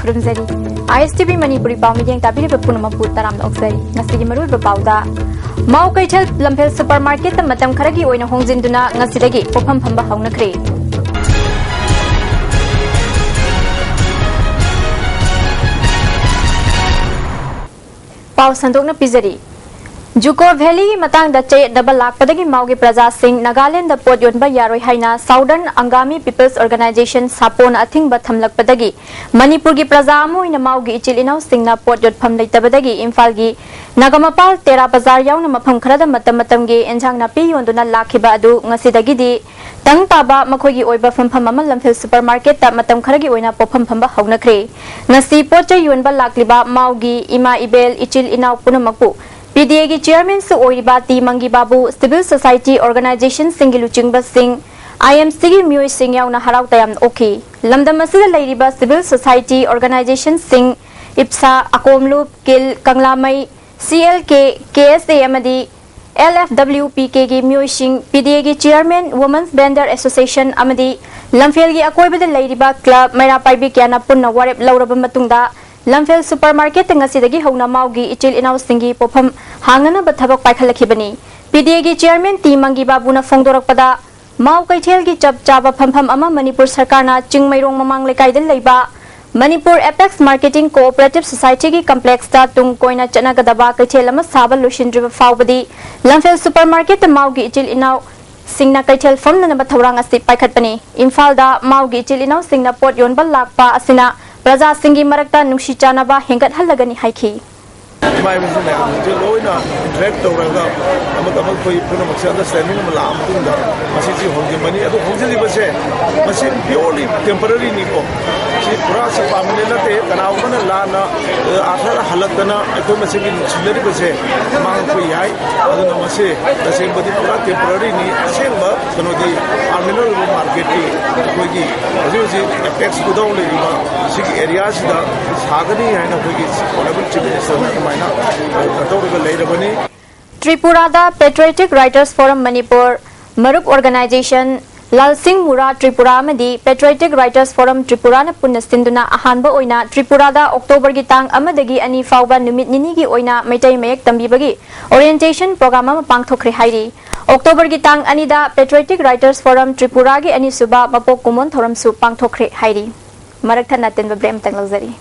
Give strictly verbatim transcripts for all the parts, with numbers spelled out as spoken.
ꯈꯨꯔꯨꯝꯖꯔꯤ꯫ ꯑꯥꯏ ꯑꯦꯁ T V Manipuri ꯄꯥꯎ ꯃꯤꯠꯌꯦꯡ ꯇꯥꯕꯤꯔꯤꯕ ꯄꯨꯝꯅꯃꯛꯄꯨ ꯇꯔꯥꯝꯅ ꯑꯣꯛꯆꯔꯤ꯫ ꯉꯁꯤꯒꯤ ꯃꯔꯨꯑꯣꯏꯕ ꯄꯥꯎꯗ, ꯃꯥꯎ ꯀꯩꯊꯦꯜ ꯂꯝꯐꯦꯜ ꯁꯨꯄꯔ ꯃꯥꯔꯀꯦꯠꯇ ꯃꯇꯝ ꯈꯔꯒꯤ ꯑꯣꯏꯅ ꯍꯣꯡꯖꯤꯟꯗꯨꯅ ꯉꯁꯤꯗꯒꯤ ꯄꯣꯠꯐꯝ ꯐꯝꯕ ꯍꯧꯅꯈ꯭ꯔꯦ꯫ ꯄꯥꯎ ꯁꯟꯗꯣꯛꯅ ꯄꯤꯖꯔꯤ꯫ ꯖꯨꯀꯣ ꯚꯦꯂꯤꯒꯤ ꯃꯇꯥꯡꯗ ꯆꯌꯦꯠꯅꯕ ꯂꯥꯛꯄꯗꯒꯤ ꯃꯥꯎꯒꯤ ꯄ꯭ꯔꯖꯥꯁꯤꯡ ꯅꯥꯒꯥꯂꯦꯟꯗ ꯄꯣꯠ ꯌꯣꯟꯕ ꯌꯥꯔꯣꯏ ꯍꯥꯏꯅ Southern Angami People's Organization, ꯁꯥꯄꯣꯅ ꯑꯊꯤꯡꯕ ꯊꯝꯂꯛꯄꯗꯒꯤ ꯃꯅꯤꯄꯨꯔꯒꯤ ꯄ꯭ꯔꯖꯥ ꯑꯃ ꯑꯣꯏꯅ ꯃꯥꯎꯒꯤ ꯏꯆꯤꯜ ꯏꯅꯥꯎꯁꯤꯡꯅ ꯄꯣꯠ ꯌꯣꯠꯐꯝ ꯂꯩꯇꯕꯗꯒꯤ ꯏꯝꯐꯥꯜꯒꯤ ꯅꯥꯒꯥꯃꯄꯥꯜ, ꯇꯦꯔꯥ ꯕꯖꯥꯔ ꯌꯥꯎꯅ ꯃꯐꯝ ꯈꯔꯗ ꯃꯇꯝ ꯃꯇꯝꯒꯤ ꯑꯦꯟꯁꯥꯡ ꯅꯥꯄꯤ ꯌꯣꯟꯗꯨꯅ ꯂꯥꯛꯈꯤꯕ ꯑꯗꯨ ꯉꯁꯤꯗꯒꯤꯗꯤ ꯇꯪ ꯇꯥꯕ ꯃꯈꯣꯏꯒꯤ ꯑꯣꯏꯕ ꯐꯝꯐꯝ ꯑꯃ ꯂꯝꯐꯦꯜ ꯁꯨꯄꯔ ꯃꯥꯔꯀꯦꯠꯇ ꯃꯇꯝ ꯈꯔꯒꯤ ꯑꯣꯏꯅ ꯄꯣꯠꯐꯝ ꯐꯝꯕ ꯍꯧꯅꯈ꯭ꯔꯦ꯫ ꯉꯁꯤ ꯄꯣꯠ ꯆꯩ ꯌꯣꯟꯕ ꯂꯥꯛꯂꯤꯕ ꯃꯥꯎꯒꯤ ꯏꯃꯥ ꯏꯕꯦꯜ, ꯏꯆꯤꯜ ꯏꯅꯥꯎ ꯄꯨꯝꯅꯃꯛꯄꯨ ꯄꯤ ꯗꯤ ꯑꯦꯒꯤ ꯆꯤꯌꯔꯃꯦꯟꯁꯨ ꯑꯣꯏꯔꯤꯕ ꯇꯤ ꯃꯪꯒꯤ ꯕꯥꯕꯨ, civil society organizationꯁꯤꯡꯒꯤ ꯂꯨꯆꯤꯡꯕꯁꯤꯡ, ꯑꯥꯏ ꯑꯦꯝ ꯁꯤꯒꯤ ꯃꯤꯑꯣꯏꯁꯤꯡ ꯌꯥꯎꯅ ꯍꯔꯥꯎ ꯇꯌꯥꯝꯅ ꯑꯣꯛꯈꯤ꯫ ꯂꯝꯗꯝ ꯑꯁꯤꯗ ꯂꯩꯔꯤꯕ civil society organizationꯁꯤꯡ, ꯏꯞꯁꯥ, ꯑꯀꯣꯝꯂꯨꯞ, ꯀꯤꯜ, ꯀꯪꯂꯥꯃꯩ, ꯁꯤ ꯑꯦꯜ ꯀꯦ, ꯀꯦ ꯑꯦꯁ ꯑꯦ ꯑꯃꯗꯤ ꯑꯦꯜ ꯑꯦꯐ ꯗꯕ꯭ꯂꯤꯎ ꯄꯤ ꯀꯦꯒꯤ ꯃꯤꯑꯣꯏꯁꯤꯡ, ꯄꯤ ꯗꯤ ꯑꯦꯒꯤ ꯆꯤꯌꯔꯃꯦꯟ, Women's Vendor Association ꯑꯃꯗꯤ ꯂꯝꯐꯦꯜꯒꯤ ꯑꯀꯣꯏꯕꯗ ꯂꯩꯔꯤꯕ ꯀ꯭ꯂꯕ, ꯃꯩꯔꯥ ꯄꯥꯏꯕꯤ ꯀꯌꯥꯅ ꯄꯨꯟꯅ ꯋꯥꯔꯦꯞ ꯂꯧꯔꯕ ꯃꯇꯨꯡꯗ ꯂꯝꯐꯦꯜ ꯁꯨꯄꯔ ꯃꯥꯔꯀꯦꯠꯇ ꯉꯁꯤꯗꯒꯤ ꯍꯧꯅ ꯃꯥꯎꯒꯤ ꯏꯆꯤꯜ ꯏꯅꯥꯎꯁꯤꯡꯒꯤ ꯄꯣꯠꯐꯝ ꯍꯥꯡꯅꯅꯕ ꯊꯕꯛ ꯄꯥꯏꯈꯠꯂꯛꯈꯤꯕꯅꯤ꯫ ꯄꯤ ꯗꯤ ꯑꯦꯒꯤ ꯆꯤꯌꯔꯃꯦꯟ ꯇꯤ ꯃꯪꯒꯤ ꯕꯥꯕꯨꯅ ꯐꯣꯡꯗꯣꯔꯛꯄꯗ, ꯃꯥꯎ ꯀꯩꯊꯦꯜꯒꯤ ꯆꯞ ꯆꯥꯕ ꯐꯝꯐꯝ ꯑꯃ ꯃꯅꯤꯄꯨꯔ ꯁꯔꯀꯥꯔꯅ ꯆꯤꯡꯃꯩꯔꯣꯡ ꯃꯃꯥꯡ ꯂꯩꯀꯥꯏꯗ ꯂꯩꯕ ꯃꯅꯤꯄꯨꯔ ꯑꯦꯄꯦꯛꯁ ꯃꯥꯔꯀꯦꯇꯤꯡ ꯀꯣꯑꯣꯄꯔꯦꯇꯤꯚ ꯁꯣꯁꯥꯏꯇꯤꯒꯤ ꯀꯝꯄ꯭ꯂꯦꯛꯁꯇ ꯇꯨꯡ ꯀꯣꯏꯅ ꯆꯠꯅꯒꯗꯕ ꯀꯩꯊꯦꯜ ꯑꯃ ꯁꯥꯕ ꯂꯣꯏꯁꯤꯟꯗ꯭ꯔꯤꯕ ꯐꯥꯎꯕꯗꯤ ꯂꯝꯐꯦꯜ ꯁꯨꯄꯔ ꯃꯥꯔꯀꯦꯠꯇ ꯃꯥꯎꯒꯤ ꯏꯆꯤꯜ ꯏꯅꯥꯎꯁꯤꯡꯅ ꯀꯩꯊꯦꯜ ꯐꯝꯅꯅꯕ ꯊꯧꯔꯥꯡ ꯑꯁꯤ ꯄꯥꯏꯈꯠꯄꯅꯤ꯫ ꯏꯝꯐꯥꯜꯗ ꯃꯥꯎꯒꯤ ꯏꯆꯤꯜ ꯏꯅꯥꯎꯁꯤꯡꯅ ꯄꯣꯠ ꯌꯣꯟꯕ ꯂꯥꯛꯄ ꯑꯁꯤꯅ ꯄ꯭ꯔꯖꯥꯁꯤꯡꯒꯤ ꯃꯔꯛꯇ ꯅꯨꯡꯁꯤ ꯆꯥꯟꯅꯕ ꯍꯦꯟꯒꯠꯍꯜꯂꯒꯅꯤ ꯍꯥꯏꯈꯤ꯫ ꯏꯃꯥ ꯏꯕꯦꯜꯁꯤꯡ ꯃꯌꯥꯝꯁꯦ ꯂꯣꯏꯅ ꯏꯟꯇꯔꯦꯛ ꯇꯧꯔꯒ ꯑꯃꯒ ꯑꯃꯒ ꯑꯩꯈꯣꯏ ꯄꯨꯝꯅꯃꯛꯁꯦ ꯑꯟꯗꯔꯁꯇꯦꯟꯗꯤꯡ ꯑꯃ ꯂꯥꯛꯑ ꯃꯇꯨꯡꯗ ꯃꯁꯤꯁꯤ ꯍꯣꯡꯖꯤꯟꯕꯅꯤ꯫ ꯑꯗꯨ ꯍꯣꯡꯖꯤꯜꯂꯤꯕꯁꯦ ꯃꯁꯤ ꯄꯤꯌꯣꯔꯂꯤ ꯇꯦꯝꯄꯔꯔꯤꯅꯤꯀꯣ꯫ ꯁꯤ ꯄꯨꯔꯥ ꯁꯤ ꯄꯥꯔꯃꯤꯅꯦꯟ ꯅꯠꯇꯦ꯫ ꯀꯅꯥꯒꯨꯝꯕꯅ ꯂꯥꯟꯅ, ꯑ, ꯑꯥꯔꯊꯗ ꯍꯜꯂꯛꯇꯅ ꯑꯩꯈꯣꯏ ꯃꯁꯦꯟꯒꯤ ꯅꯨꯡꯁꯤꯅꯔꯤꯕꯁꯦ ꯃꯥꯡꯉꯛꯄ ꯌꯥꯏ꯫ ꯑꯗꯨꯅ ꯃꯁꯤ ꯇꯁꯦꯡꯕꯗꯤ ꯄꯨꯔꯥ ꯇꯦꯝꯄꯔꯔꯤꯅꯤ꯫ ꯑꯁꯦꯡꯕ ꯀꯩꯅꯣꯗꯤ ꯄꯥꯔꯃꯤꯅꯦꯟ ꯑꯣꯏꯕ ꯃꯥꯔꯀꯦꯠꯀꯤ ꯑꯩꯈꯣꯏꯒꯤ ꯍꯧꯖꯤꯛ ꯍꯧꯖꯤꯛ ꯑꯦꯄꯦꯛꯁ ꯒꯣꯗꯥꯎꯟ ꯂꯩꯔꯤꯕ ꯁꯤꯒꯤ ꯑꯦꯔꯤꯌꯥꯁꯤꯗ ꯁꯥꯒꯅꯤ ꯍꯥꯏꯅ ꯑꯩꯈꯣꯏꯒꯤ ꯑꯣꯅꯔꯦꯕꯜ ꯆꯤꯐ ꯃꯤꯅꯤꯁꯇꯔꯅ ꯑꯗꯨꯃꯥꯏꯅ ꯇꯧꯔꯒ ꯂꯩꯔꯕꯅꯤ꯫ ꯇ꯭ꯔꯤꯄꯨꯔꯥꯗ Patriotic Writers Forum Manipur, ꯃꯔꯨꯞ ꯑꯣꯔꯒꯅꯥꯏꯖꯦꯁꯟ, ꯂꯥꯜ ꯁꯤꯡ ꯃꯨꯔꯥ ꯇ꯭ꯔꯤꯄꯨꯔꯥ ꯑꯃꯗꯤ Patriotic Writers Forum ꯇ꯭ꯔꯤꯄꯨꯔꯥꯅ ꯄꯨꯟꯅ ꯁꯤꯟꯗꯨꯅ ꯑꯍꯥꯟꯕ ꯑꯣꯏꯅ ꯇ꯭ꯔꯤꯄꯨꯔꯥꯗ ꯑꯣꯛꯇꯣꯕꯔꯒꯤ ꯇꯥꯡ ꯑꯃꯗꯒꯤ ꯑꯅꯤ ꯐꯥꯎꯕ ꯅꯨꯃꯤꯠ ꯅꯤꯅꯤꯒꯤ ꯑꯣꯏꯅ ꯃꯩꯇꯩ ꯃꯌꯦꯛ ꯇꯝꯕꯤꯕꯒꯤ orientation program ꯑꯃ ꯄꯥꯡꯊꯣꯛꯈ꯭ꯔꯦ ꯍꯥꯏꯔꯤ꯫ ꯑꯣꯛꯇꯣꯕꯔꯒꯤ ꯇꯥꯡ ꯑꯅꯤꯗ Patriotic Writers Forum ꯇ꯭ꯔꯤꯄꯨꯔꯥꯒꯤ ꯑꯅꯤꯁꯨꯕ ꯃꯄꯣꯛ ꯀꯨꯝꯑꯣꯟ ꯊꯧꯔꯝꯁꯨ ꯄꯥꯡꯊꯣꯛꯈ꯭ꯔꯦ ꯍꯥꯏꯔꯤ꯫ ꯃꯔꯛ ꯊꯠꯅ ꯑꯇꯦꯟꯕ break ꯑꯃꯇꯪ ꯂꯧꯖꯔꯤ꯫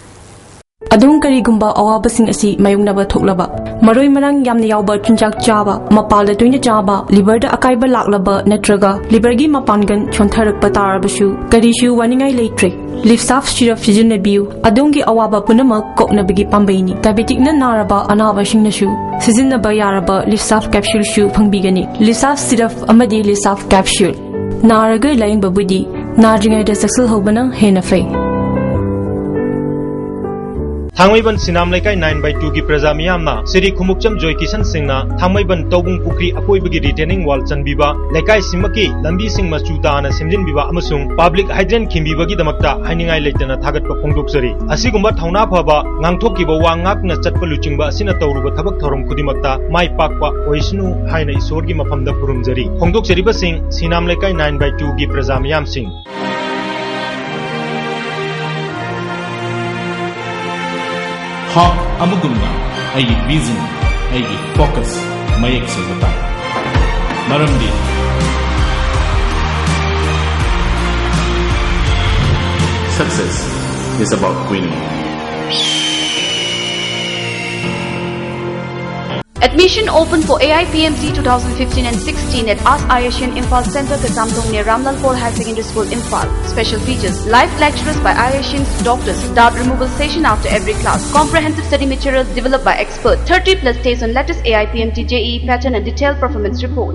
ꯑꯗꯣꯝ ꯀꯔꯤꯒꯨꯝꯕ ꯑꯋꯥꯕꯁꯤꯡ ꯑꯁꯤ ꯃꯥꯌꯣꯛꯅꯕ ꯊꯣꯛꯂꯕ, ꯃꯔꯣꯏ ꯃꯔꯥꯡ ꯌꯥꯝꯅ ꯌꯥꯎꯕ ꯆꯤꯟꯖꯥꯛ ꯆꯥꯕ, ꯃꯄꯥꯜꯗ ꯇꯣꯏꯅ ꯆꯥꯕ, liverꯗ ꯑꯀꯥꯏꯕ ꯂꯥꯛꯂꯕ ꯅꯠꯇ꯭ꯔꯒ liverꯒꯤ ꯃꯄꯥꯡꯒꯜ ꯁꯣꯟꯊꯔꯛꯄ ꯇꯥꯔꯕꯁꯨ ꯀꯔꯤꯁꯨ ꯋꯥꯅꯤꯡꯉꯥꯏ ꯂꯩꯇ꯭ꯔꯦ꯫ Livsaf syrup ꯁꯤꯖꯤꯟꯅꯕꯤꯌꯨ꯫ ꯑꯗꯣꯝꯒꯤ ꯑꯋꯥꯕ ꯄꯨꯝꯅꯃꯛ ꯀꯣꯛꯅꯕꯒꯤ ꯄꯥꯝꯕꯩꯅꯤ꯫ Diabeticꯅ ꯅꯥꯔꯕ ꯑꯅꯥꯕꯁꯤꯡꯅꯁꯨ ꯁꯤꯖꯤꯟꯅꯕ ꯌꯥꯔꯕ Livsaf capsuleꯁꯨ ꯐꯪꯕꯤꯒꯅꯤ꯫ Livsaf syrup ꯑꯃꯗꯤ Livsaf capsule꯫ ꯅꯥꯔꯒ ꯂꯥꯌꯦꯡꯕꯕꯨꯗꯤ ꯅꯥꯗ꯭ꯔꯤꯉꯩꯗ ꯆꯦꯛꯁꯤꯜꯍꯧꯕꯅ ꯍꯦꯟꯅ ꯐꯩ꯫ ꯊꯥꯡꯃꯩꯕꯟ ꯁꯤꯅꯥꯝ ꯂꯩꯀꯥꯏ nine by twoꯒꯤ ꯄ꯭ꯔꯖꯥ ꯃꯤꯌꯥꯝꯅ ꯁ꯭ꯔꯤ ꯈꯨꯃꯨꯛꯆꯝ ꯖꯣꯏ ꯀꯤꯁꯟ ꯁꯤꯡꯅ ꯊꯥꯡꯃꯩꯕꯟ ꯇꯧꯕꯨꯡ ꯄꯨꯈ꯭ꯔꯤ ꯑꯀꯣꯏꯕꯒꯤ retaining wall ꯆꯟꯕꯤꯕ, ꯂꯩꯀꯥꯏꯁꯤꯃꯛꯀꯤ ꯂꯝꯕꯤꯁꯤꯡ ꯃꯆꯨ ꯇꯥꯅ ꯁꯦꯝꯖꯤꯟꯕꯤꯕ ꯑꯃꯁꯨꯡ public hydrant ꯈꯤꯟꯕꯤꯕꯒꯤ ꯗꯃꯛꯇ ꯍꯥꯏꯅꯤꯡꯉꯥꯏ ꯂꯩꯇꯅ ꯊꯥꯒꯠꯄ ꯐꯣꯡꯗꯣꯛꯆꯔꯤ꯫ ꯑꯁꯤꯒꯨꯝꯕ ꯊꯧꯅꯥ ꯐꯕ, ꯉꯥꯡꯊꯣꯛꯈꯤꯕ ꯋꯥ ꯉꯥꯛꯅ ꯆꯠꯄ ꯂꯨꯆꯤꯡꯕ ꯑꯁꯤꯅ ꯇꯧꯔꯨꯕ ꯊꯕꯛ ꯊꯧꯔꯝ ꯈꯨꯗꯤꯡꯃꯛꯇ ꯃꯥꯏ ꯄꯥꯛꯄ ꯑꯣꯏꯁꯅꯨ ꯍꯥꯏꯅ ꯏꯁꯣꯔꯒꯤ ꯃꯐꯝꯗ ꯈꯨꯔꯨꯝꯖꯔꯤ꯫ ꯐꯣꯡꯗꯣꯛꯆꯔꯤꯕꯁꯤꯡ ꯁꯤꯅꯥꯝ ꯂꯩꯀꯥꯏ nine by twoꯒꯤ ꯄ꯭ꯔꯖꯥ ꯃꯤꯌꯥꯝꯁꯤꯡ꯫ Hawk ꯑꯃꯒꯨꯝꯅ ꯑꯩꯒꯤ vision, ꯑꯩꯒꯤ focus ꯃꯌꯦꯛ ꯁꯦꯡꯕ ꯇꯥꯏ꯫ ꯃꯔꯝꯗꯤ success is about winning. Admission open for A I P M T two thousand fifteen and sixteen at ASK Ayashin Imphal Center, Kazamdong near Ramlal Paul Higher Secondary School, Imphal. Special features: live lecturers by Ayashin's doctors, doubt removal session after every class, comprehensive study materials developed by expert, thirty plus days on latest A I P M T J E E pattern and detailed performance report.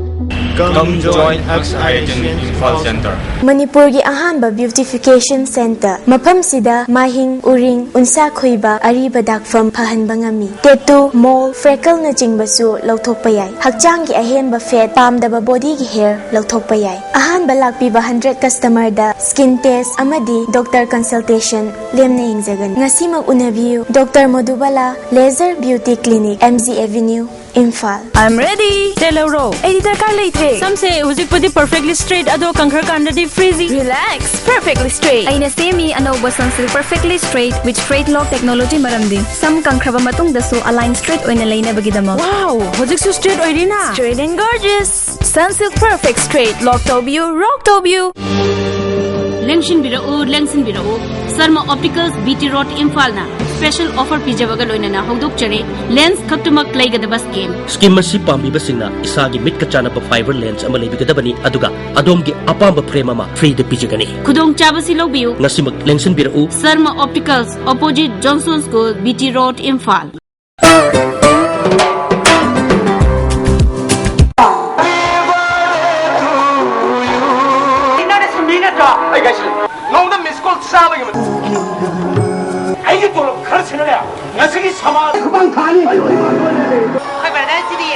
Come join ASK Ayashin Imphal Center. ꯃꯅꯤꯄꯨꯔꯒꯤ ꯑꯍꯥꯟꯕ beautification center꯫ ꯃꯐꯝꯁꯤꯗ ꯃꯥꯏꯍꯤꯡ, ꯎꯔꯤꯡ, ꯎꯟꯁꯥ ꯈꯨꯏꯕ, ꯑꯔꯤꯕ ꯗꯥꯛꯐꯝ ꯐꯍꯟꯕ ꯉꯝꯃꯤ꯫ Tattoo, mole, freckleꯅꯆꯤꯡꯕꯁꯨ ꯂꯧꯊꯣꯛꯄ ꯌꯥꯏ꯫ ꯍꯛꯆꯥꯡꯒꯤ ꯑꯍꯦꯟꯕ fat, ꯄꯥꯝꯗꯕ bodyꯒꯤ hair ꯂꯧꯊꯣꯛꯄ ꯌꯥꯏ꯫ ꯑꯍꯥꯟꯕ ꯂꯥꯛꯄꯤꯕ hundred customerꯗ skin test ꯑꯃꯗꯤ doctor consultation ꯂꯦꯝꯅ ꯌꯦꯡꯖꯒꯅꯤ꯫ ꯉꯁꯤꯃꯛ ꯎꯅꯕꯤꯌꯨ꯫ Doctor ꯃꯣꯗꯨꯕꯥꯂꯥ Laser Beauty Clinic, M G Avenue, Imphal. I'm ready. ꯇꯦꯜꯍꯧꯔꯣ꯫ ꯑꯩꯗꯤ ꯗꯔꯀꯥꯔ ꯂꯩꯇ꯭ꯔꯦ꯫ ꯁꯝꯁꯦ ꯍꯧꯖꯤꯛꯄꯨꯗꯤ perfectly straight, ꯑꯗꯣ ꯀꯪꯈ꯭ꯔꯀꯥꯟꯗꯗꯤ frizzy꯫ Relax, perfectly straight꯫ ꯑꯩꯅ ꯁꯦꯝꯃꯤ ꯑꯅꯧꯕ Sunsilk Perfectly Straight with Straight Lock Technology ꯃꯔꯝꯗꯤ ꯁꯝ ꯀꯪꯈ꯭ꯔꯕ ꯃꯇꯨꯡꯗꯁꯨ align straight ꯑꯣꯏꯅ ꯂꯩꯅꯕꯒꯤꯗꯃꯛ꯫ Wow, ꯍꯧꯖꯤꯛꯁꯨ straight ꯑꯣꯏꯔꯤꯅ? Straight and gorgeous꯫ Sunsilk Perfect Straight Lock ꯇꯧꯕꯤꯌꯨ, rock ꯇꯧꯕꯤꯌꯨ꯫ ꯂꯦꯡꯁꯤꯟꯕꯤꯔꯛꯎ, ꯂꯦꯡꯁꯤꯟꯕꯤꯔꯛꯎ꯫ Sharma opticals, B T road, ꯏꯝꯐꯥꯜꯅ special offer ꯄꯤꯖꯕꯒ ꯂꯣꯏꯅꯅ ꯍꯧꯗꯣꯛꯆꯔꯤ꯫ Lens ꯈꯛꯇꯃꯛ ꯂꯩꯒꯗꯕ scheme꯫ Scheme ꯑꯁꯤ ꯄꯥꯝꯕꯤꯕꯁꯤꯡꯅ ꯏꯁꯥꯒꯤ ꯃꯤꯠꯀ ꯆꯥꯟꯅꯕ fiber lens ꯑꯃ ꯂꯩꯕꯤꯒꯗꯕꯅꯤ, ꯑꯗꯨꯒ ꯑꯗꯣꯝꯒꯤ ꯑꯄꯥꯝꯕ frame ꯑꯃ free ꯗ ꯄꯤꯖꯒꯅꯤ꯫ ꯈꯨꯗꯣꯡꯆꯥꯕꯁꯤ ꯂꯧꯕꯤꯌꯨ꯫ ꯉꯁꯤꯃꯛ ꯂꯦꯡꯁꯤꯟꯕꯤꯔꯛꯎ꯫ Sharma opticals, opposite Johnson School, B T road, Imphal. ꯅꯪꯅ ꯁꯨꯝꯕꯤ ꯅꯠꯇ꯭ꯔꯣ? ꯑꯩ ꯀꯥꯏꯁꯤ ꯅꯣꯡꯃꯗ miss call ꯆꯥꯕꯒꯤ ꯃꯇꯨꯡ ꯑꯩꯒꯤ ꯇꯣꯂꯣꯞ ꯈꯔ ꯁꯤꯟꯅꯔꯦ꯫ ꯉꯁꯤꯒꯤ ꯁꯃꯥꯖ ꯈꯨꯕꯥꯡ ꯊꯥꯅꯤ꯫ ꯑꯩꯈꯣꯏ brother ꯁꯤꯗꯤ꯫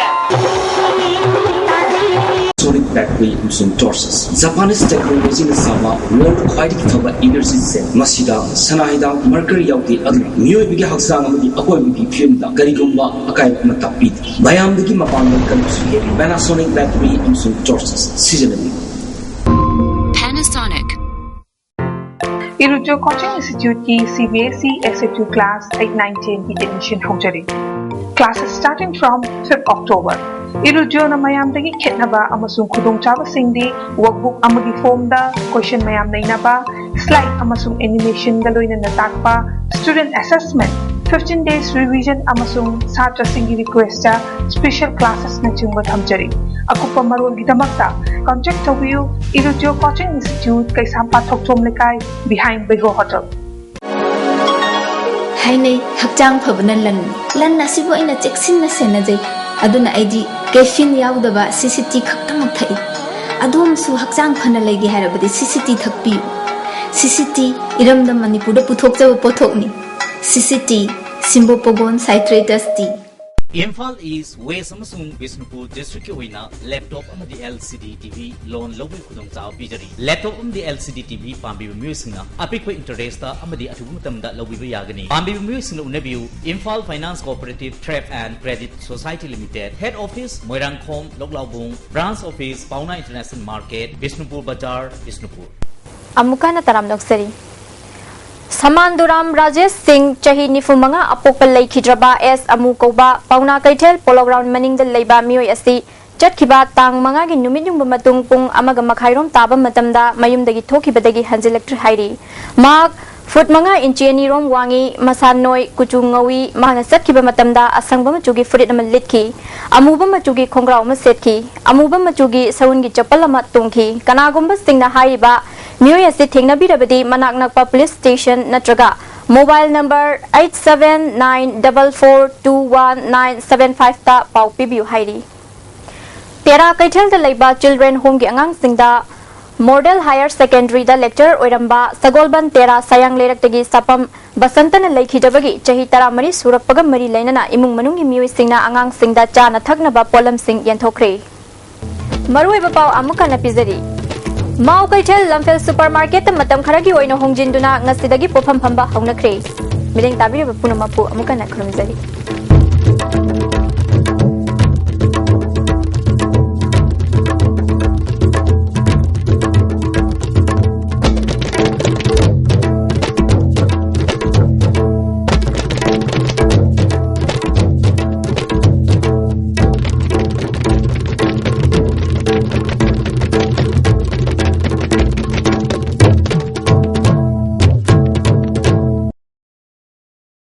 Sonic Battery ꯑꯃꯁꯨꯡ Torches, Japanese technologyꯅ ꯁꯥꯕ world ꯈ꯭ꯋꯥꯏꯗꯒꯤ ꯐꯕ energy cell꯫ ꯃꯁꯤꯗ ꯁꯅꯥ ꯍꯤꯗꯥꯛ mercury ꯌꯥꯎꯗꯦ, ꯑꯗꯨꯅ ꯃꯤꯑꯣꯏꯕꯒꯤ ꯍꯛꯆꯥꯡ ꯑꯃꯗꯤ ꯑꯀꯣꯏꯕꯒꯤ ꯐꯤꯕꯝꯗ ꯀꯔꯤꯒꯨꯝꯕ ꯑꯀꯥꯏꯕ ꯑꯃ ꯇꯥꯛꯄꯤꯗꯦ꯫ ꯃꯌꯥꯝꯗꯒꯤ ꯃꯄꯥꯟ ꯀꯟꯕꯁꯨ ꯍꯦꯜꯂꯤ꯫ Panasonic Battery ꯑꯃꯁꯨꯡ Torches ꯁꯤꯖꯤꯟꯅꯕꯤꯌꯨ꯫ Panasonic꯫ Irujyo Coaching Instituteꯀꯤ C B S E S H U class eight, nine, tenꯒꯤ admission ꯍꯧꯖꯔꯤ꯫ Classes starting from fifth October꯫ Irujyoꯅ ꯃꯌꯥꯝꯗꯒꯤ ꯈꯦꯠꯅꯕ ꯑꯃꯁꯨꯡ ꯈꯨꯗꯣꯡꯆꯥꯕꯁꯤꯡꯗꯤ workbook ꯑꯃꯒꯤ formꯗ question ꯃꯌꯥꯝ ꯅꯩꯅꯕ, slide ꯑꯃꯁꯨꯡ animationꯒ ꯂꯣꯏꯅꯅ ꯇꯥꯛꯄ, student assessment, fifteen days revision ꯑꯃꯁꯨꯡ ꯁꯥꯇ꯭ꯔꯁꯤꯡꯒꯤ requestꯇ special classesꯅꯆꯤꯡꯕ ꯊꯝꯖꯔꯤ꯫ ꯑꯀꯨꯞꯄ ꯃꯔꯣꯜꯒꯤꯗꯃꯛꯇ contact ꯇꯧꯕꯤꯌꯨ, Irujyo Coaching Institute, ꯀꯩꯁꯥꯝꯄꯥꯠ ꯊꯣꯛꯆꯣꯝ ꯂꯩꯀꯥꯏ, behind Beiho Hotel꯫ ꯍꯥꯏꯅꯩ, ꯍꯛꯆꯥꯡ ꯐꯕꯅ ꯂꯟꯅꯤ꯫ ꯂꯟ ꯑꯁꯤꯕꯨ ꯑꯩꯅ ꯆꯦꯛꯁꯤꯟꯅ ꯁꯦꯟꯅꯖꯩ꯫ ꯑꯗꯨꯅ ꯑꯩꯗꯤ caffeine ꯌꯥꯎꯗꯕ C C T ꯈꯛꯇꯃꯛ ꯊꯛꯏ꯫ ꯑꯗꯣꯝꯁꯨ ꯍꯛꯆꯥꯡ ꯐꯅ ꯂꯩꯒꯦ ꯍꯥꯏꯔꯕꯗꯤ C C T ꯊꯛꯄꯤꯌꯨ꯫ C C T ꯏꯔꯝꯗꯝ ꯃꯅꯤꯄꯨꯔꯗ ꯄꯨꯊꯣꯛꯆꯕ ꯄꯣꯠꯊꯣꯛꯅꯤ꯫ C C T, Simbo Pogon Citratus Tea꯫ Imphal east, west ꯑꯃꯁꯨꯡ ꯕꯤꯁꯅꯨꯄꯨꯔ ꯗꯤꯁꯇ꯭ꯔꯤꯛꯀꯤ ꯑꯣꯏꯅ ꯂꯦꯞꯇꯣꯞ ꯑꯃꯗꯤ LCD TV ꯂꯣꯟ ꯂꯧꯕꯒꯤ ꯈꯨꯗꯣꯡꯆꯥꯕ ꯄꯤꯖꯔꯤ꯫ ꯂꯦꯞꯇꯣꯞ ꯑꯃꯗꯤ LCD TV ꯄꯥꯝꯕꯤꯕ ꯃꯤꯑꯣꯏꯁꯤꯡꯅ ꯑꯄꯤꯛꯄ ꯏꯟꯇꯔꯦꯁꯇ ꯑꯃꯗꯤ ꯑꯊꯨꯕ ꯃꯇꯝꯗ ꯂꯧꯕꯤꯕ ꯌꯥꯒꯅꯤ꯫ ꯄꯥꯝꯕꯤꯕ ꯃꯤꯑꯣꯏꯁꯤꯡꯅ ꯎꯅꯕꯤꯌꯨ, Imphal Finance Cooperative Trade and Credit Society Limited, Head Office, Moirangkhom, ꯂꯣꯛꯂꯥꯎꯕꯨꯡ, Branch Office, Paona International Market, Bishnupur ꯕꯖꯥꯔ, ꯕꯤꯁꯅꯨꯄꯨꯔ꯫ ꯑꯃꯨꯛꯀ ꯍꯟꯅ ꯇꯔꯥꯝꯅ ꯑꯣꯛꯆꯔꯤ꯫ ꯁꯃꯥꯟꯗꯨꯔꯥꯝ ꯔꯥꯖꯦꯁ ꯁꯤꯡ, ꯆꯍꯤ ꯅꯤꯐꯨ ꯃꯉꯥ, ꯑꯄꯣꯛꯄ ꯂꯩꯈꯤꯗ꯭ꯔꯕ ꯑꯦꯁ ꯑꯃꯨ ꯀꯧꯕ, ꯄꯥꯎꯅꯥ ꯀꯩꯊꯦꯜ ꯄꯣꯂꯣ ꯒ꯭ꯔꯥꯎꯟ ꯃꯅꯤꯡꯗ ꯂꯩꯕ ꯃꯤꯑꯣꯏ ꯑꯁꯤ ꯆꯠꯈꯤꯕ ꯇꯥꯡ ꯃꯉꯥꯒꯤ ꯅꯨꯃꯤꯠ ꯌꯨꯡꯕ ꯃꯇꯨꯡ ꯄꯨꯡ ꯑꯃꯒ ꯃꯈꯥꯏꯔꯣꯝ ꯇꯥꯕ ꯃꯇꯝꯗ ꯃꯌꯨꯝꯗꯒꯤ ꯊꯣꯛꯈꯤꯕꯗꯒꯤ ꯍꯟꯖꯤꯜꯂꯛꯇ꯭ꯔꯤ ꯍꯥꯏꯔꯤ꯫ ꯃꯍꯥꯛ ꯐꯨꯠ ꯃꯉꯥ ꯏꯟꯆꯤ ꯑꯅꯤꯔꯣꯝ ꯋꯥꯡꯏ, ꯃꯁꯥ ꯅꯣꯏ, ꯀꯨꯆꯨ ꯉꯧꯏ꯫ ꯃꯍꯥꯛꯅ ꯆꯠꯈꯤꯕ ꯃꯇꯝꯗ ꯑꯁꯪꯕ ꯃꯆꯨꯒꯤ ꯐꯨꯔꯤꯠ ꯑꯃ ꯂꯤꯠꯈꯤ, ꯑꯃꯨꯕ ꯃꯆꯨꯒꯤ ꯈꯣꯡꯒ꯭ꯔꯥꯎ ꯑꯃ ꯁꯦꯠꯈꯤ, ꯑꯃꯨꯕ ꯃꯆꯨꯒꯤ ꯁꯎꯟꯒꯤ ꯆꯄꯜ ꯑꯃ ꯇꯣꯡꯈꯤ꯫ ꯀꯅꯥꯒꯨꯝꯕꯁꯤꯡꯅ ꯍꯥꯏꯔꯤꯕ ꯃꯤꯑꯣꯏ ꯑꯁꯤ ꯊꯦꯡꯅꯕꯤꯔꯕꯗꯤ ꯃꯅꯥꯛ ꯅꯛꯄ ꯄꯨꯂꯤꯁ ꯁ꯭ꯇꯦꯁꯟ ꯅꯠꯇ꯭ꯔꯒ mobile number eight seven nine double four two one nine seven five ꯇ ꯄꯥꯎ ꯄꯤꯕꯤꯌꯨ ꯍꯥꯏꯔꯤ꯫ ꯇꯦꯔꯥ ꯀꯩꯊꯦꯜꯗ ꯂꯩꯕ ꯆꯤꯜꯗ꯭ꯔꯦꯟ ꯍꯣꯝꯒꯤ ꯑꯉꯥꯡꯁꯤꯡꯗ ꯃꯣꯗꯦꯜ ꯍꯥꯌꯔ ꯁꯦꯀꯦꯟꯗꯔꯤꯗ ꯂꯦꯛꯆꯔꯔ ꯑꯣꯏꯔꯝꯕ ꯁꯒꯣꯜꯕꯟ ꯇꯦꯔꯥ ꯁꯌꯥꯡ ꯂꯩꯔꯛꯇꯒꯤ ꯁꯥꯄꯝ ꯕꯁꯟꯇꯅ ꯂꯩꯈꯤꯗꯕꯒꯤ ꯆꯍꯤ ꯇꯔꯥꯃꯔꯤ ꯁꯨꯔꯛꯄꯒ ꯃꯔꯤ ꯂꯩꯅꯅ ꯏꯃꯨꯡ ꯃꯅꯨꯡꯒꯤ ꯃꯤꯑꯣꯏꯁꯤꯡꯅ ꯑꯉꯥꯡꯁꯤꯡꯗ ꯆꯥꯅ ꯊꯛꯅꯕ ꯄꯣꯠꯂꯝꯁꯤꯡ ꯌꯦꯟꯊꯣꯛꯈ꯭ꯔꯦ꯫ ꯃꯔꯨꯑꯣꯏꯕ ꯄꯥꯎ ꯑꯃꯨꯛ ꯍꯟꯅ ꯄꯤꯖꯔꯤ꯫ ꯃꯥꯎ ꯀꯩꯊꯦꯜ ꯂꯝꯐꯦꯜ ꯁꯨꯄꯔ ꯃꯥꯔꯀꯦꯠꯇ ꯃꯇꯝ ꯈꯔꯒꯤ ꯑꯣꯏꯅ ꯍꯣꯡꯖꯤꯟꯗꯨꯅ ꯉꯁꯤꯗꯒꯤ ꯄꯣꯠꯐꯝ ꯐꯝꯕ ꯍꯧꯅꯈ꯭ꯔꯦ꯫ ꯃꯤꯠꯌꯦꯡ ꯇꯥꯕꯤꯔꯤꯕ ꯄꯨꯝꯅꯃꯛꯄꯨ ꯑꯃꯨꯛ ꯍꯟꯅ ꯈꯨꯔꯨꯝꯖꯔꯤ꯫